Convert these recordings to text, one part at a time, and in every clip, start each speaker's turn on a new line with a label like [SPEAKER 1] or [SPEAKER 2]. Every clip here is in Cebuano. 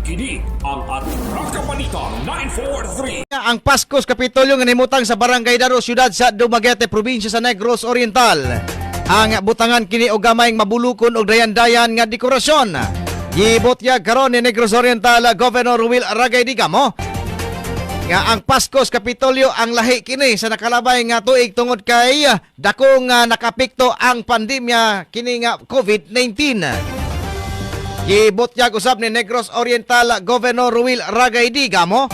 [SPEAKER 1] Kini ang Atraka Balita 943.
[SPEAKER 2] Ang Pasko sa Kapitolyo nga nahimutang sa Barangay Daro, siyudad sa Dumaguete, probinsya sa Negros Oriental. Ang butangan kini og gamayng mabulukon og dayan-dayan nga dekorasyon. Gibutyag karon ni Negros Oriental Governor Ruel Ragay Digamo nga ang Pasko sa Kapitolyo ang lahi kini sa nakalabay nga tuig tungod kay dakong nakapikto ang pandemya kini nga COVID-19. Gibutyag usab ni Negros Oriental Governor Ruel Ragay Digamo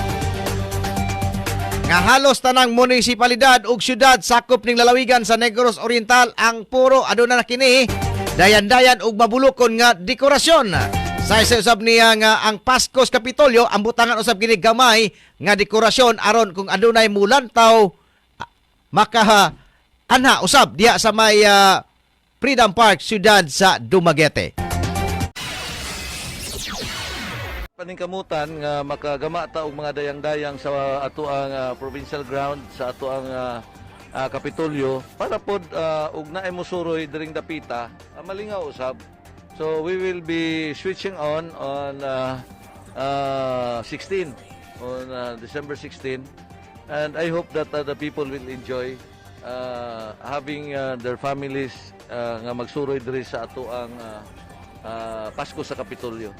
[SPEAKER 2] nga halos tanang munisipalidad ug syudad sakop ning lalawigan sa Negros Oriental ang puro aduna na kini dayan-dayan ug mabulukon nga dekorasyon. Sa isa usab niya nga ang Pasko sa Kapitolyo ang butangan usab kini gamay nga dekorasyon aron kung adunay mulantaw makaha anha usab diha sa may Freedom Park, syudad sa Dumaguete.
[SPEAKER 3] Paningkamutan nga makagama ta og mga dayang-dayang sa ato ang provincial ground, sa ato ang Kapitolyo para pod og naay mosuroy diring dapita, malingaw usab. So we will be switching on 16 on December 16, and I hope that the people will enjoy having their families nga magsuroy diri sa ato ang Pasko sa Kapitolyo.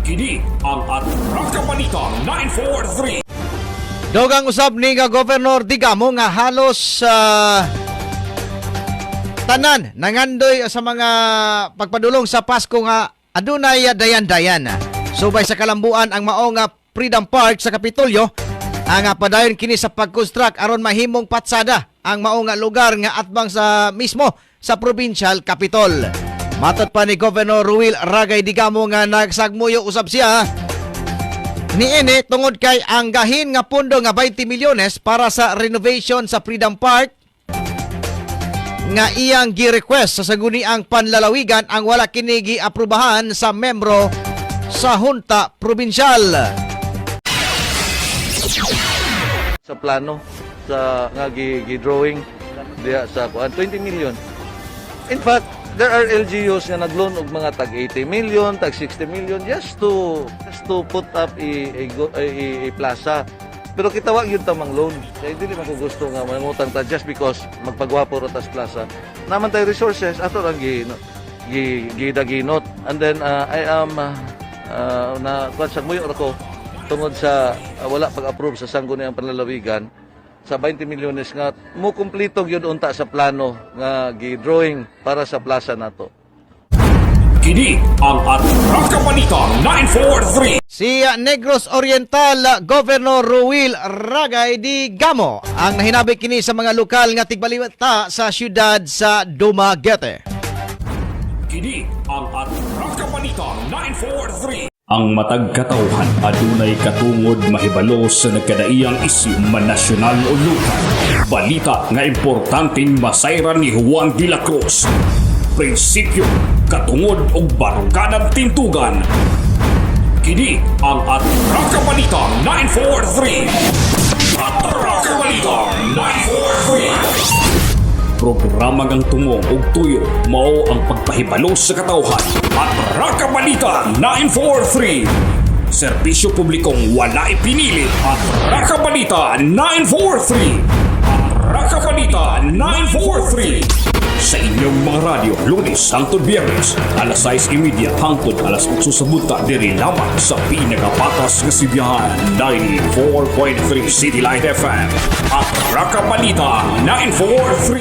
[SPEAKER 1] Kini ang Atraka Balita 943.
[SPEAKER 2] Dugang usab ni nga Governor Digamo nga halos tanan nangandoy sa mga pagpadulong sa Pasko nga adunay dayan-dayan. Subay sa kalambuan, ang mao nga Freedom Park sa Kapitolyo ang padayon kini sa pag-construct aron mahimong patsada ang mao nga lugar nga atbang sa mismo sa provincial capitol. Matod pa ni Governor Ruel Ragay Digamo nga nagsagmuyo usab siya niini tungod kay ang gahin nga pondo nga 20 milyones para sa renovation sa Freedom Park nga iyang gi-request sa sangguniang panlalawigan ang wala kini giaprubahan sa membro sa Junta Probinsyal.
[SPEAKER 3] Sa plano sa nga gi drawing diha sa kuan, 20 million. In fact, there are LGUs nga nagloan og mga tag 80 million, tag 60 million just to put up a plaza. Pero kita wa gyud ta mang-loan. Kay dili man ko gusto nga mangutang ta just because magpagwapo ra tas plaza. Naa man tay resources, ato lang gi no, gi gidaginot. And then I am na kuan sa muyo ra ko tungod sa wala pag-approve sa Sangguniang Panlalawigan sa 20 milyones nga mo kumpleto gyud unta sa plano nga gi-drawing para sa plaza nato.
[SPEAKER 1] Kini ang Atraka Balita 943.
[SPEAKER 2] Si Negros Oriental Governor Ruel Ragay Digamo ang nahinabi kini sa mga lokal nga tigbalita sa siyudad sa Dumaguete.
[SPEAKER 1] Kini ang Atraka Balita 943.
[SPEAKER 4] Ang matag katawhan adunay katungod mahibalo sa nagkadaiyang isyu, man nasyonal o lokal. Balita nga importanteng masayran ni Juan de la Cruz. Prinsipyo, katungod og baruganan tintugan.
[SPEAKER 1] Kini ang Atraka Balita 943. Atraka Balita 943.
[SPEAKER 4] Programa ngang tumong og tuyo mao ang pagpahibalo sa katawhan.
[SPEAKER 1] Atraka Balita 943.
[SPEAKER 4] Serbisyo publikong wala ipinili.
[SPEAKER 1] Atraka Balita 943. Atraka Balita 943.
[SPEAKER 4] Sa inyong mga radyo, Lunes hangtod Biyernes, alas 6:30 hangtod alas 8 sa buntag, diri lamang sa pinakapatas nga sibihan, 94.3 City Light FM.
[SPEAKER 1] Atraka Balita 943.